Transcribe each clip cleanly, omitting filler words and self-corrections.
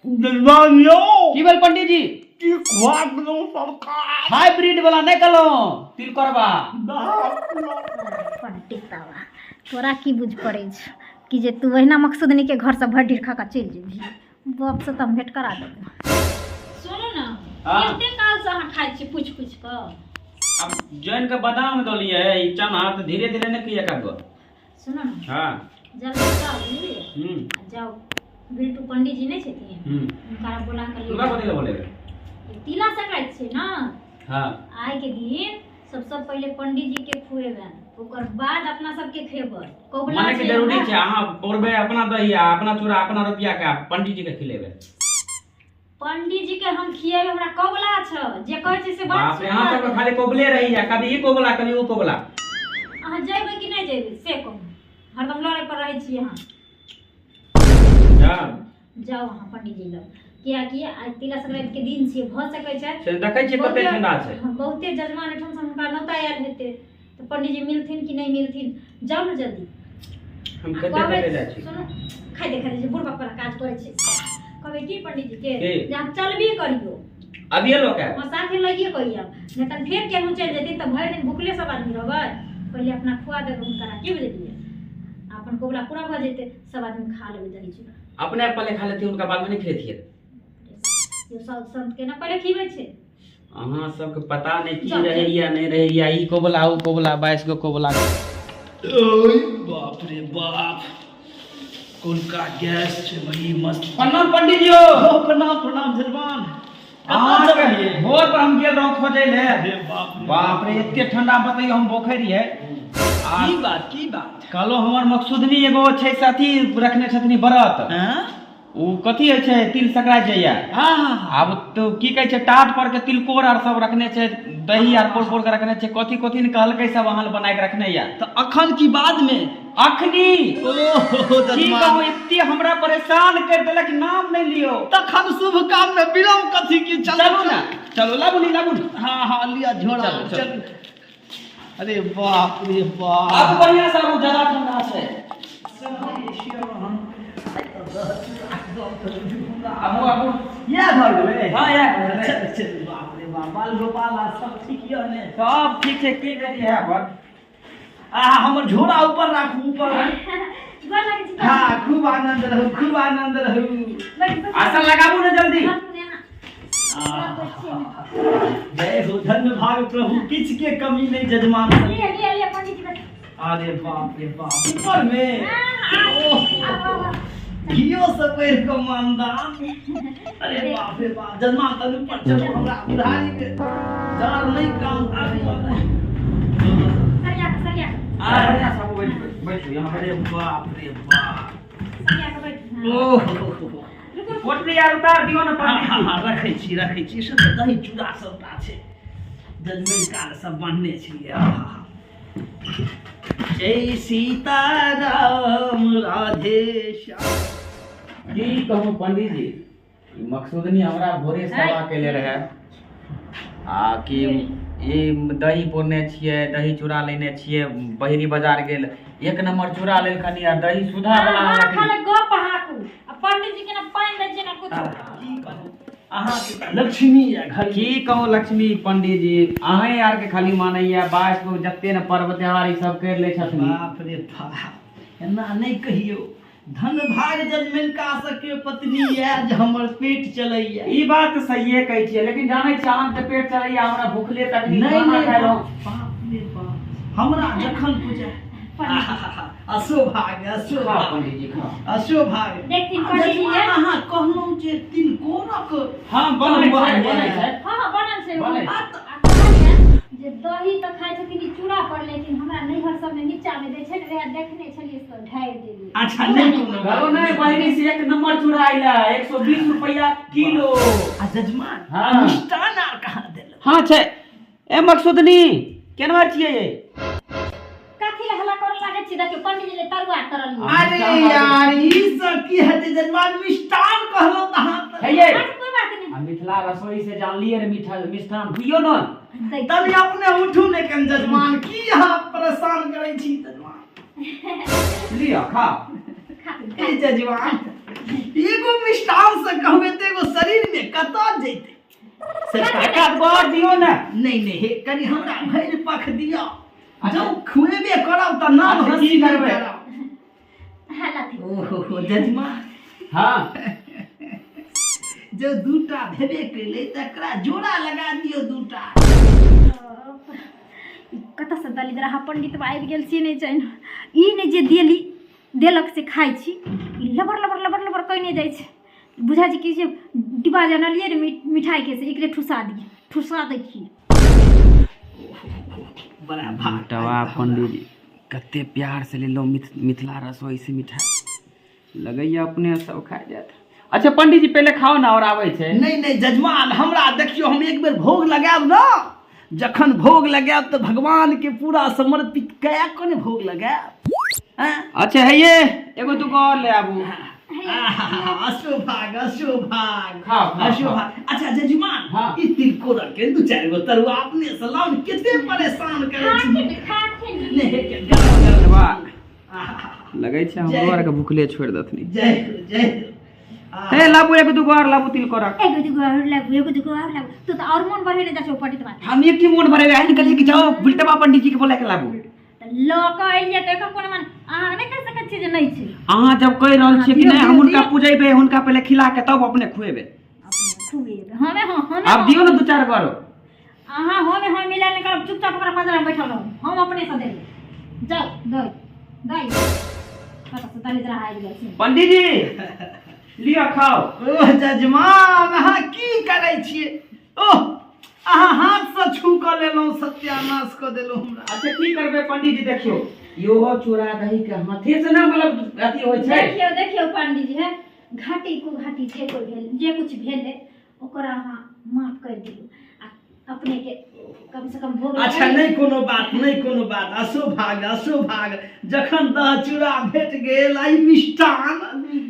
जजमान यौ। की भेल पंडित जी? की खुआ देलहुँ सरकार? हाइब्रिड वाला नहि कहलहुँ, तिलकोरबा। पंडितवा, तोरा की बुझ पड़ै छौ कि जे तू ओहिना मकसूदनीके घरसँ भरि ढीर खा कऽ चलि जेबही? बापसँ तऽ हम भेँट करा देबौ। सुनू ने। हाँ। कते कालसँ अहाँ खाइ छी पूछि पूछि कऽ? आब जैन के बादाम दलियै ई चना तऽ धीरे धीरे नहि किया करबो। सुनू ने। हाँ। जल्दी जाओ, बुझलियै? हम्म। आ जाउ, बिल्टू पंडीजी नहि छथिन? हुनका बोला कऽ हुनका लिअ। कथी लए बोलेबै? तिला संक्रांति छै ने। हाँ। आइ के दिन सबसँ पहिले पंडीजी के खुएबनि, ओकर बाद अपना सबके खेबै। कबुला माने के छै जरूरी हमरा। छै अहाँ पौरबै अपना दही आ अपना चूड़ा अपना रुपया के आ पंडीजी के खिलेबै? पंडीजी के हम खिएबै, हमरा कबुला छ, जे कहै छै से बात। बाप रे, अहाँ सबके खाली कोबले रही, कभी ई कोबला, कभी ओ कोबला। अहाँ जेबै कि नहि जेबै से कहू। हरदम लड़े पर रहै छी अहाँ। जा। जाउ अहाँ पंडीजी लग, कियाकि आइ तिला संक्रांति के दिन छियै, भऽ सकै छै से देखै छियै कते ठंडा छै। हाँ, बहुते जजमान एहिठाम से हुनका नौता आयल हेतै, तऽ पंडीजी मिलथिन कि नहि मिलथिन? जाउ ने जल्दी। हम आ कते कहबै कते जाइ छी। सुनू, खाइते खाइते जे बुढ़बा पर काज करै छै, कहबै की पंडीजी के की? जे अहाँ चलबे करियौ। अभिये लोक है। हाँ, साथे लगिए कहियौ, नहि तऽ फेर केहूँ चलि जेथिन तऽ भरि दिन भुखले सब आदमी रहबै। पहिले अपना खुआ देबै हुनकरा, की बुझलियै? आ अपन कोबला पूरा भऽ जेतै, सब आदमी खा लेबै दही चूड़ा। अपने पहले खा लेथिन, उनका बाद में नहीं खेथिए। यो सब संत के ना पहिले खिबै छै। अहाँ सबके पता नहीं की जाउ। रहैया नहीं रहैया, ई कोबला ओ कोबला, 22 गो कोबला। ओय बाप रे बाप, कोनका गैस छै, बड़ी मस्त। प्रणाम पंडित जी। ओ, प्रणाम प्रणाम जजमान। अहाँ के भोर पर हम गेल रहौं खोजै ले। अरे बाप रे। बाप रे, एते ठंडा में बतैयो, हम बोखै रहियै। आ की बात, की बात? कहलहुँ हमर मकसूदनी एगो छै साथी रखने छथिन व्रत। हाँ? ओ कथी होइ छै, तिल संक्रांति जाइया। हाँ। आब तो की कहै छै, टाट पर के तिलकोर आर सब रखने छै, दही आर पोर पोर के रखने छै, कथी कथी ने कहलकै, सब अहाँ बना के रखने या। तऽ अखन की बाद में? अखनी। ओहो। की जजमान। कहू, एते हमरा परेशान कर देलक, नाम नहि लियो। तखन शुभ काम में विलम्ब कथी की? चलू। चलू ने, चलू, लाबू नी, लाबू नी। हाँ, लिअ झोरा। चलू, चलू। चलू। अरे बाप रे बाप। आब बढ़िया से आबू, ज्यादा ठंडा छै। आबू आबू। इएह घर भेलै? हाँ, इएह घर भेलै। चल चल। बाप रे बाप, बाल गोपाल आ सब ठीक यऽ ने? सब ठीक छै, की करियै है पर। आ हमर झोरा ऊपर राखू, ऊपर। गोर लागै छी। हाँ, खूब आनंद रहू, खूब आनंद रहू। बैठ, बैठ। आसन लगाबू ने जल्दी। हाथ में अहाँ। बैठ छियै ने। जय हो, धन्य भाग प्रभु, किछ के कमी नहीं जजमान। लिअ लिअ लिअ पंडीजी, बैठ। अरे बाप रे बाप, ऊपर में? हाँ, ओह। आउ, आउ, आउ। घियो से बढ़ि कऽ मानदान। अरे बाप रे बाप, जजमान तन ऊपर चलू, हमरा बुढ़ारी के डर नहीं काम करैया। सरिया कऽ, सरिया कऽ। आ बढ़िया से आबू, बैठू बैठू यहाँ। अरे बाप रे बाप। सरिया कऽ बैठ, हाँ। ओह। रुकू रुकू। पोटली आर उतार दियौ ने। हाँ हाँ। पंडित। हाँ, रखै छी, रखै छी। सब तऽ दही चूड़ा सबटा छै, जजमैन काल सब बान्हने छलियै। आहा। जय सीताराम, राधे श्याम। की कहू पंडित जी, ई मकसूदनी हमरा भोरे सेवा केले रहे आ कि ई दही पौरने छियै, दही चूड़ा लेने छियै। बहिरी बाजार गेल, एक नंबर चूड़ा लेलखनी आ दही सुधा वाला अहाँ आनलखनी। खाली गप हाकू आ पंडीजी के ना पानि दै छियै ना कुछो। की कहू, अहाँके तऽ लक्ष्मी यऽ घर। की कहू लक्ष्मी पंडित जी, अहें आर के खाली मानैया, 22 गो जते ने पर्व त्योहार ई सब कर लै छथिन। बाप रे बाप, एना नहि कहियौ। धन भाग जजमेनका सबके पत्नी यऽ जे हमर पेट चलैया। ई बात तऽ सहिए कहै छियै, लेकिन जानै छियै, अहाँके तऽ पेट चलैया, हमरा भूखले तक नहि खाना नहि खायलहुँ। बाप रे बाप, हमरा जखन पूजा अशोभाग्य। खाओ। अशोभाग्य। पंडित जी, खाओ। अशोभाग्य। देखथिन आ पंडित जी। जजमान, अहाँ कहलहुँ जे तिलकोरक हाँ, बनै छै, बनै छै। हाँ, बनल छै। बनै छै। आ कहलियै जे दही तऽ खाइ छथिन ई चूड़ा पर, लेकिन हमरा नैहर सबमे नीचा मे दै छै ने, वएह देखने छलियै से ढारि देलियै। अच्छा, नहि कोनो घरो नहि, बहिनी से एक नंबर चूड़ा आइला, 120 रुपया किलो। आ जजमान, हाँ। मिष्टान आर कहाँ देलहुँ? हाँ छै। ए मकसूदनी, केना छियै ये? कथी लए हल्ला करऽ लागै छी? देखियौ, पंडीजी ले तरुआ तरलियै। अरे यार, ई सब की हेतै जजमान? मिष्टान कहलहुँ तऽ अहाँ तऽ हे ये। अच्छा, कोई बात नहीं। आ मिथिला रसोई से जानलियै रे मीठा मिष्ठान हुइयो न। तनी अपने उठू ने कन जजमान, की अहाँ परेशान करै छी जजमान? लिअ, खाओ। ए जजमान, ई कतऽ जैतै सरकार? एक बार दियौ ने। नहि नहि, हे कनि हमरा भरि पख दिअ, जँ खुएबे करब तऽ नाम अच्छा, हँसी की नहि करबै? करब। हाँ, लाथी। ओहो जजमा। हाँ। जो दूटा भेबे केलै तकरा जोड़ा लगा दियौ दूटा। कतऽसँ दलिदराहा पंडित आबि गेल से नहि जानि। ई नहि जे देली देलक से खाइ छी, ई लबर लबर लबर लबर कयने जाइ छै। बुझाइ छै कि जे डिब्बा जे अनलियै ने मिठाइके, से एकरे ठुसा दियै, ठुसा दै छियै। बड़ा भाग टवा पंडीजी कते प्यार से लेलहुँ मिथिला रसोई से मिठाई, लगैया अपने सब खा जायत। अच्छा पंडीजी पहिले खाओ ने और आबै छै। नहि नहि जजमान, हमरा देखियौ, हम एक बेर भोग लगायब ने, जखन भोग लगायब तऽ भगवान के पूरा समर्पित कए कऽ ने भोग लगायब। आँय? अच्छा हे ये एगो दूगो और ले आबू। अशोभाग अशोभाग। खाओ, खाओ, अशोभाग। अच्छा जजमान, हाँ। ई तिलकोरक के दू चारि गो तरुआ अपने से लाउ ने, कते परेशान करै छी। खाथिन। नहि, हे के गरम गरम। वाह। आहा, लगै छै हमरो आरके भुखले छोड़ि देथिन। जय हो जय हो। आहा। हे लाबू एगो दूगो और लाबू तिलकोरक। एगो दूगो और लाबू, एगो दूगो और लाबू। तू तऽ और मोन बढ़ेने जाइ छौ पंडित बात। हम एक की मोन भरेबै एहन कहलियै कि जाओ बुलटबा पंडीजी के बोला के लाबू। तऽ लऽ कऽ एलियै तऽ एकर कोनो मन अहाँ नहि कहि सकै छियै जे नहि छै। अहाँ जब कहि रहल छियै कि दियौ, नहि, हम दियौ, हुनका दियौ। पूजेबै, हुनका पहिले खिला के तब अपने खुएबै। अपने खुएबै हमे, हँ हमे। आब दियौ ने दू चारि गो आरो। अहाँ हमे हम मिला नहि करब, चुपचाप ओकरा पजरा बैठल रहू, हम अपने से देबै। जाउ दइ दइ, कतऽ से दलित रहा आबि गेल छै। पंडीजी लिअ खाओ। ओह जजमान, अहाँ की करै छियै? ओह, अहाँ हाथसँ छू कऽ लेलहुँ, सत्यानाश कऽ देलहुँ हमरा। अच्छा की करबै पंडीजी, देखियौ इहो चूड़ा दही के हाथे से ना मतलब अथी होइ छै। देखियौ देखियौ पंडीजी, है घाटी को घाटी जे कोइ भेल, जे कुछ भेल है ओकरा अहाँ माफ कर दियौ आ अपने के कम से कम भोग अच्छा लगाइए। नहि कोनो बात, नहि कोनो बात। अशोभाग अशोभाग, जखन दह चूड़ा भेट गेल, आई मिष्टान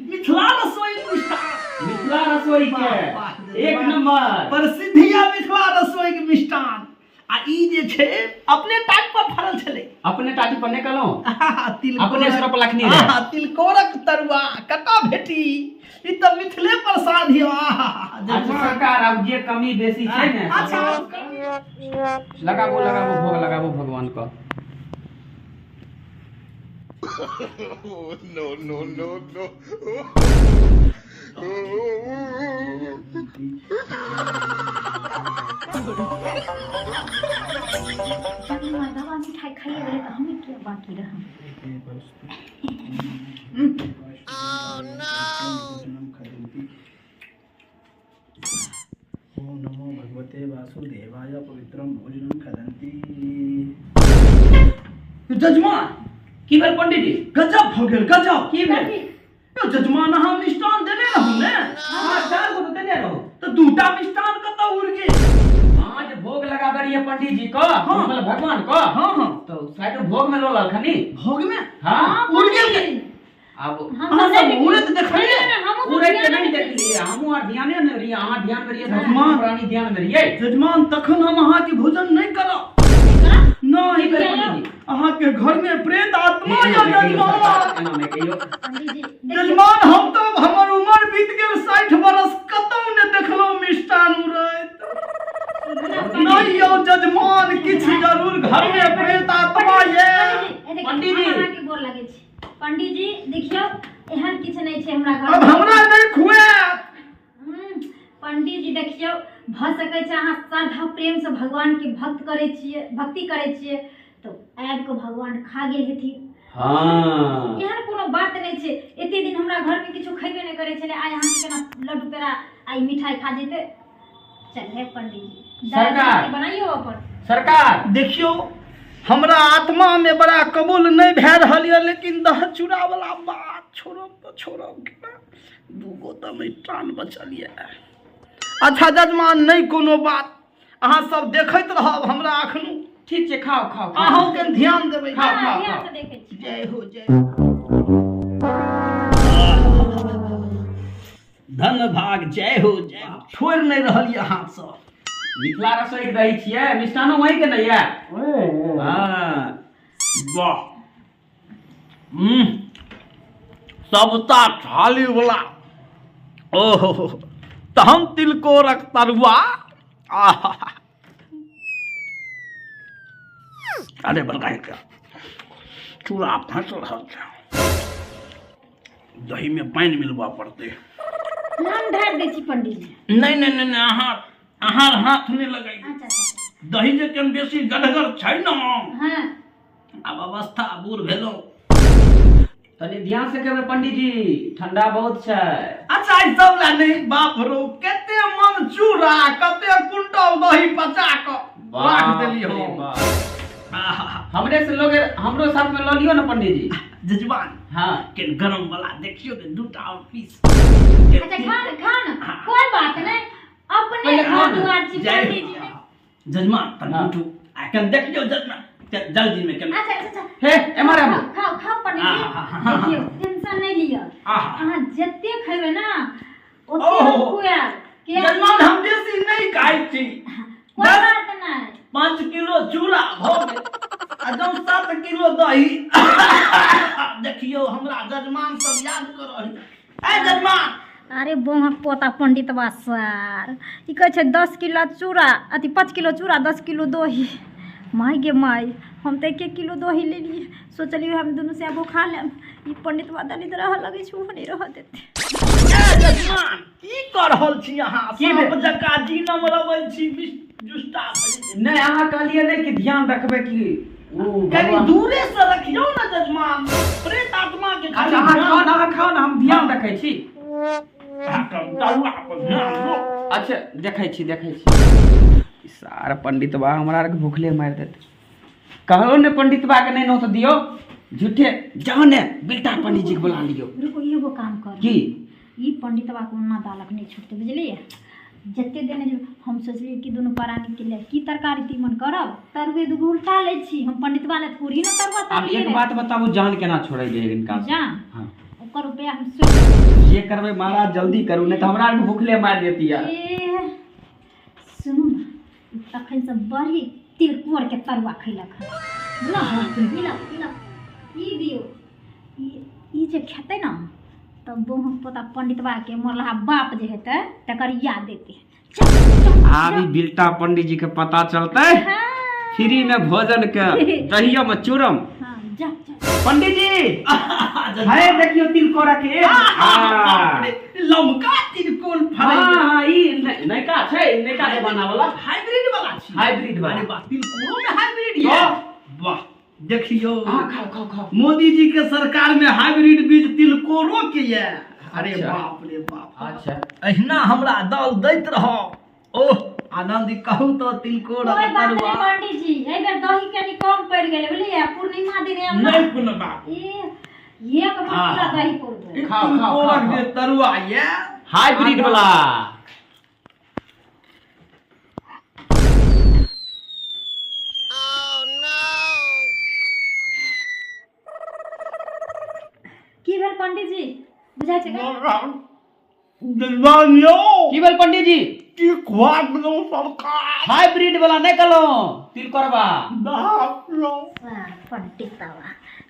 मिथिला रसोई मिष्टान, मिथिला रसोई वाह, वाह, के एक नंबर प्रसिद्ध या मिथिला रसोई के मिष्टान। आ ई जे छै अपने टाट पर फड़ल छलै। अपने टाटी पर नहि कहलहुँ, आहा, तिलकोरक- अपने रोपलखनी रहै। आहा, तिलकोरक तरुआ कतऽ भेटी, ई तऽ मिथिले प्रसाद हियो। आहा, अच्छा जजमान। सरकार अब जे कमी बेसी छै ने, अच्छा लगाबू लगाबू भोग लगाबू भगवान को। No, no, no, no. जब हमर बाबा मिठाई खाइए गेलै तऽ हमे किया बाकी रहब? ओम नमो भगवते वासुदेवाय पवित्रं भोजनं खादन्ति। जजमान। की भेल पंडीजी? गजब भऽ गेल, गजब। की भेल? यौ जजमान, अहाँ मिष्टान देने रहू ने? हाँ, चार गो तऽ देने रहू। तऽ दूटा मिष्टान कतऽ उड़ि गेल? अहाँ जे भोग लगाबे रहियै पंडीजी को, हाँ। मतलब भगवान को, हाँ हाँ, तो शायद भोग में लो ललखनी। भोग में हाँ उड़ गेल के? आब हम अहाँ सब सब नहि उड़ैत देखलियै? नहि, नहि, हमहूँ सब उड़ैत के ध्यान नहि नहि देखलियै, हमहूँ आर ध्याने नहि रहियै, अहाँ ध्यान में रहियै, तऽ जजमान। हमहूँ प्राणी ध्यान में रहियै। जजमान, तखन हम अहाँके भोजन नहि करब। की नहि करबै पंडीजी? अहाँके घर में प्रेत आत्मा एना या नहि कहियौ जजमान। सरकार, एना नहि कहियौ। पंडीजी देखियौ, जजमान, हम तऽ हमर उमर बीत गेल 60 बरस, कतौ ने देखलहुँ मिष्टान उड़ैत। नहि यौ जजमान, किछु जरूर घर में प्रेत आत्मा ये। पंडीजी, ए देखियौ, पंडीजी। हम अहाँके गोर लगै छी पंडीजी। देखियौ एहन किछु नहि छै हमरा घर अब में। हमरा नहि खुआएत। पंडीजी देखियौ, भऽ सकै छै अहाँ श्रद्धा प्रेम से भगवान के भक्त करै छियै, भक्ति करै छियै, तऽ आबि कऽ भगवान खा गेल हेथिन। हाँ। एहन कोनो बात नहि छै। एते दिन हमरा घर में किछु खैबे नहि करै छलै, आइ अहाँके केना लड्डू पेड़ा आ ई मिठाई खा जेतै? चल हे पंडीजी, दालि सरकार। रोटी बनाइयो अपन। सरकार देखियौ, हमरा आत्मा में बड़ा कबूल नहि भए रहल यऽ, लेकिन दह चूड़ा वाला बात छोड़ब तऽ छोड़ब केना? दूगो तऽ मिष्टान बचल यऽ। अच्छा जजमान, नहि कोनो बात, अहाँ सब देखैत रहब हमरा अखनो। ठीक छै, खाओ खाओ खाओ। अहूँ के ध्यान देबै। खाओ, हाँ, खाओ, ध्यान खाओ। से देखै छी। जय हो जय हो। धन भाग, जय हो जय हो। छोड़ि नहि रहल यऽ हाथसँ। मिथिला रसोई के दही छियै, मिष्टानो वहीं के नहि यऽ। हाँ। वाह, सबटा थाली वाला। ओहो, तहन तिलकोरक तरुआ। आहा, अरे बड़का चूड़ा फँस रहल छै, दहीमे पानि मिलबऽ पड़तै। हम ढारि दै छी पंडीजी। नहि नहि नहि नहि, अहाँ अहाँ हाथ नहि लगाइए। अच्छा अच्छा। दही जे कनि बेसी गढ़गर छै ने। हाँ। आब अवस्था बूढ़ भेलहुँ। तनी ध्यान से कहबै पंडीजी, ठंडा बहुत छै। अच्छा, ई सब लए नहि, बाप रो, कते मन चूड़ा कते कुंटल दही पचा कऽ राख देली बाप रे हम। बाप। आहा, हमरे से लोग हमरो साथ में लऽ लियौ ने पंडीजी। जजमान। हाँ। केन गरम वाला देखियो ने, दूटा और पीस। अच्छा, खा ने, खा ने, कोई बात नहीं, अपने पहिले खा घर ने। दुआर छी। जय पंडीजी ने। जजमान, तन हाँ। उठू आ कन देखियो जजमान, जल्दी में कन। अच्छा अच्छा अच्छा। हे, एम्हर आबू। खाओ खाओ पंडीजी। आहा। देखियौ, टेंशन नहीं लिअ। आहा। अहाँ जते खेबै ना ओते ओहो। हम खुआएब किया। जजमान, हम बेसी नहीं खाइ छी। कोई बात नहीं। 5 किलो चूड़ा भऽ गेल आ जब 7 किलो दही। देखियौ, हमरा जजमान सब याद कर ए जजमान। अरे बोमक पोता पंडितवा सार, ई कहै छै 10 किलो चूड़ा, अथी 5 किलो चूड़ा, 10 किलो दही। माय गे माय, हम तऽ 1 किलो दही लेलियै, सोचलियै हम दुनू से आबो खा लेब। ई पंडितवा दलित रहऽ लगै छै, ओहो नहि रहऽ देतै। ए जजमान, की कऽ रहल छी अहाँ? की साँप भेल? जकाँ जीनम रबै छी जुस्ता। नहि, अहाँ कहलियै नहि कि ध्यान रखबै कि ओ कनि भगवान- दूरे से रखियौ ने जजमान, प्रेत आत्मा के खाली। अच्छा, अहाँ खाउ ने, अहाँ खाउ ने, हम ध्यान रखै छी। तरुआ पर ध्यान दो। अच्छा, देखै छी, देखै छी। ई सार पंडितबा हमरा आरके भूखले मारि देतै। कहलो ने पंडितबा के नहि नोत दियौ, झूठे जाओ ने बिलटा पंडित जी के बुला लियौ। रुको, एगो काम कर। की? ई पंडितवा के ओना दालक नहि छुटतै, बुझलियै? जते देने जेबै। हम सोचलियै कि दुनू प्राणी के लिए की तरकारी तीमन करब, तरुए दूगो उल्टा लै छी हम, पंडितवा ले थोड़ी ने तरुआ आब तरलियै एक रे। बात बताबू, जान केना छोड़ेबै हिनका से? जान? हाँ। ओकर रुपया हम सोच जे करबै महाराज जल्दी करू, नहि तऽ हमरा आरके भूखले मारि देती यार। ए सुनू ने, ई तखन से बड़ी तिलकोर के तरुआ खैलक हन। बुझलहुँ? ई लऽ, ई लऽ, ई दियौ। ई ई जे खेतै ने तऽ बहु पोता पंडितवा के मरलहा बाप जे हेतै तकर याद देतै। चल, चल, आब ई चल। बिलटा पंडित जी के पता चलतै। हाँ। फ्री में भोजन के दहियो में चूरम। हाँ, जा जा। पंडित जी है, देखियो तिलकोरा के। हाँ। लमका तिलकोर फड़ै। हाँ हाँ, ई नयका छै, नयका जमाना वाला। हाइब्रिड वाला छी। हाइब्रिड वाला। अरे वाह, तिलकोरो में हाइब्रिड ये। वाह, देखियौ। हाँ, खाओ खाओ खाओ। मोदी जी के सरकार में हाइब्रिड बीज तिलकोरो के ये। अरे अच्छा। बाप रे बाप। अच्छा। अहिना हमरा दल दैत रह, ओह आनंद। कहू तऽ तिलकोर कोई बात तरुआ। नहीं पंडित जी, एहि बेर दही कनि कम पड़ि गेलै, बुझलियै? पूर्णिमा दिन आएब ने। नहि कोनो बात। ई एक मन पूरा दही पौरबै। खाओ, खाओ, खाओ, तिलकोरक जे खाओ। तरुआ ये हाइब्रिड वाला। की भेल पंडित जी, बुझाइ छै का? जजमान यौ। की भेल पंडित जी? की खुआ देलहुँ सरकार? हाइब्रिड वाला नहि कहलहुँ तिलकोरबा। बाप रौ। वाह, पंडितवा,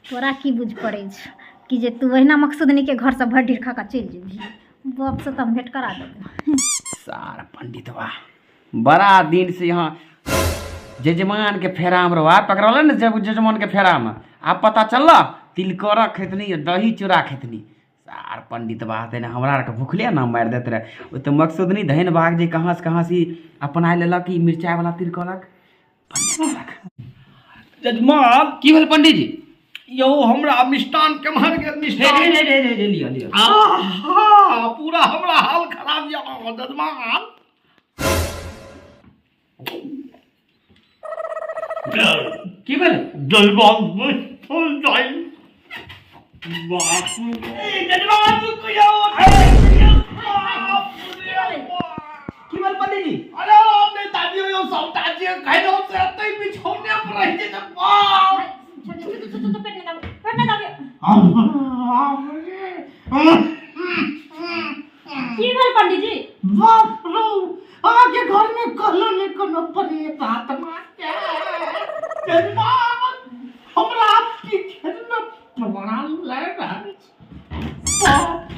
तोरा की बुझ पड़ै छौ कि जे तू ओहिना मकसूदनी के घरसँ भरि ढीर खा कऽ चलि जेबही? बापसँ तऽ हम भेंट करा देबो। सार पंडितवा बड़ा दिन से यहाँ जजमान के फेरा में रहो, आ पकड़ल ने जब जजमान के फेरा में आब पता चलल तिलकोरा खेतनी आ दही चूड़ा खेतनी। सार पंडितवा तेने हमरा आरके भुखले ना मारि देत रहे। ओ तऽ मकसूदनी धनि भाग जे कहाँ से कहाँ से ई अपना लेलक ई मिरचाइ वाला तिलकोरक बन्ने देलक। जजमान। की भेल पंडित जी? यौ, हमरा मिष्टान केम्हर गेल? हे मिष्टान। हे हे हे हे, लिअ लिअ। आहा, पूरा हमरा हाल खराब यऽ जजमान। की भेल? जजमान, फूल जाइ बाप रे। जजमान, रुकू यौ। की भेल पंडित जी? अरे हम नहि दादी यौ, सबटा जे खैलहुँ से एतै बिछौने पर रहि जेतै बाप। छोड़, छोड़, छोड़, छोड़, पेट नहि दाबू, पेट नहि दाबू। की भेल पंडित जी? बाप रौ, अहाँके घरमे कहलो नहि कोनो प्रेत आत्मा के। जजमान, हमरा पीछे प्राण लय रहल छै। बाप।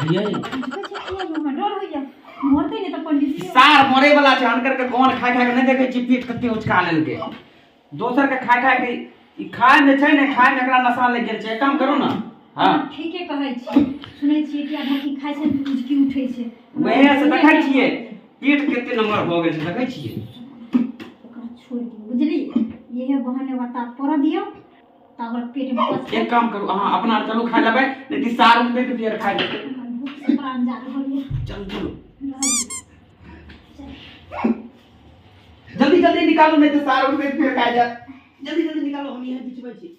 बुझलियै? देखै छियै किया यौ, हमरा डर होइया, मरतै नहि तऽ पंडित जी। सार मरे वाला छै। अनकर के गोन खाय खाय के नहि देखै छी पेट कते उचका लेलकै। दोसर के खाय खाय के ई खाय मे छै ने, खाय मे एकरा नशा लागि गेल छै। एक काम करू ने, हँ। ठीके कहै छी, सुनै छियै कि आधा की खाइ छै तऽ उचकी उठै छै। वएह से देखै छियै पेट कते नम्बर भऽ गेल छै, देखै छियै। ओकरा छोड़ि दियौ, बुझलियै? इहे बहाने बता पड़ऽ दियौ तऽ ओकरा पेट मे पचतै। एक काम करू, अहाँ अपना आर चलू खाय लेबै, नहि तऽ सार उठतै तऽ फेर खाय लेतै। हमरा भूख से प्राण जा रहल यऽ। चलू चलू। रहऽ दियौ। जल्दी जल्दी निकालू, नहि तऽ सार उठतै तऽ फेर खाय जायत। जल्दी जल्दी निकालू, हम इहे बिछबै छी।